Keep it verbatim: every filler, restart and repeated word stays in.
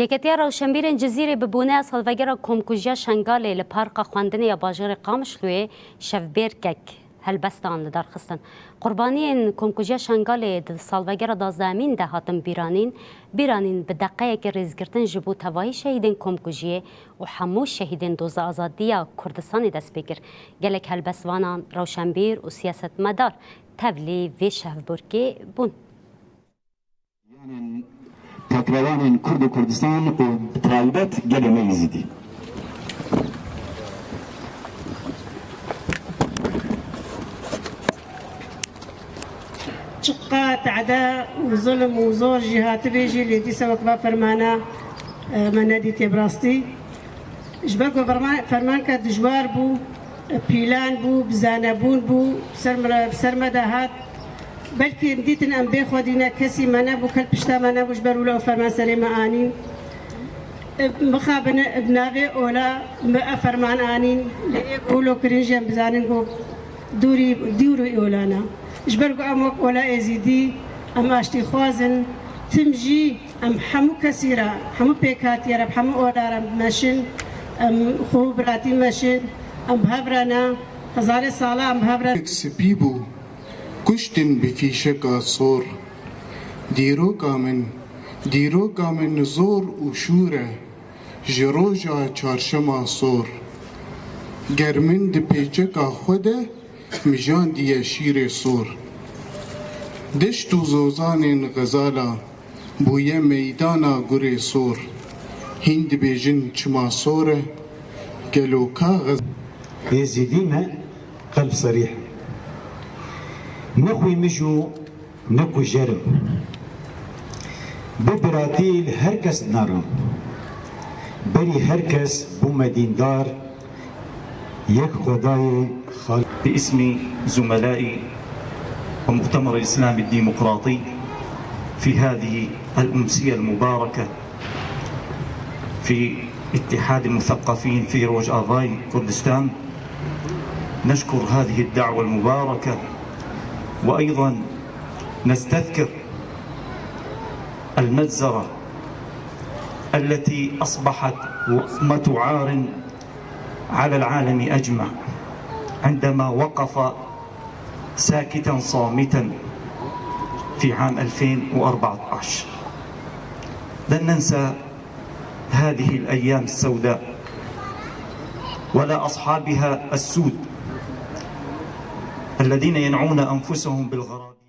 Yeketiya Rewşenbîrên Cizîrê bi boneya salvegera komkujiya Şengalê li Parka Xwendinê ya bajêrê Qamişloyê şevbêrkek helbestan li dar xistin. Qurbaniyên komkujiya Şengalê di salvegera duwazdehemîn de hatin bîranîn. Bîranîn bi deqeyekê rêzgirtin ji bo tevahî şehîdên komkujiyê û hemû şehîdên doza azadiya Kurdistanê dest pê kir. Gelek helbestvanan, rewşenbîr û siyasetmedar tevlî vê şevbêrkê bûn. Yanên tekraranên Kurd û Kurdistan û bi taybet gelê me Êzidî. Çiqa tade û zulm û zor jî hatibê jî lê dîsa wek va fermana, e, me nedîtiye bi rastî. Ji ber ku ferman-, fermanke dijwar bû, pîlan bû, bi zanebûn bû, ser me, ser me de hat. Belkî em dîtin em bê xwedî ne, kesî me nebû, kel pişta me nebû, ji ber wilo ew ferman serê me anî. Mixabin bi navê ola me ev ferman anîn, lê ê ku wilo kirin jî em bizanin ku dûrî, dûrî ola ne. Ji ber ku em wek ola Êzîdî, em aştîxwaz in, tim jî Em hemû kesî re, hemû pêkhatiyê re, hemû ola re meşin, em xwe û biratî meşin, em bi hev re ne, hezarê sala em bi hev re. Spî bû, kuştin bi fîşeka sor. Dîroka min, dîroka min zor û şûr e, ji roja çarşema sor. Ger min di pêçeka xwe de mijandiye şîrê sor. Deşt û zozanên xezala bûye meydana gurê sor. Hîn dibêjin çima sor e, gelo ka xez- Êzîdî me qelb serîh. Ne xwîmij û ne kujer im. Bi biratî li her kes dinarim. Berî her kes bûme dîndar, yek Xwedayê xal- باسم زملائي ومؤتمر الإسلام الديمقراطي في هذه الأمسية المباركة في اتحاد المثقفين في روجافاي كردستان، نشكر هذه الدعوة المباركة، وأيضًا نستذكر المجزرة التي أصبحت وصمة عار على العالم أجمع عندما وقف ساكتا صامتا في عام ألفين وأربعتاش. لن ننسى هذه الأيام السوداء ولا أصحابها السود الذين ينعون أنفسهم بالغرابة.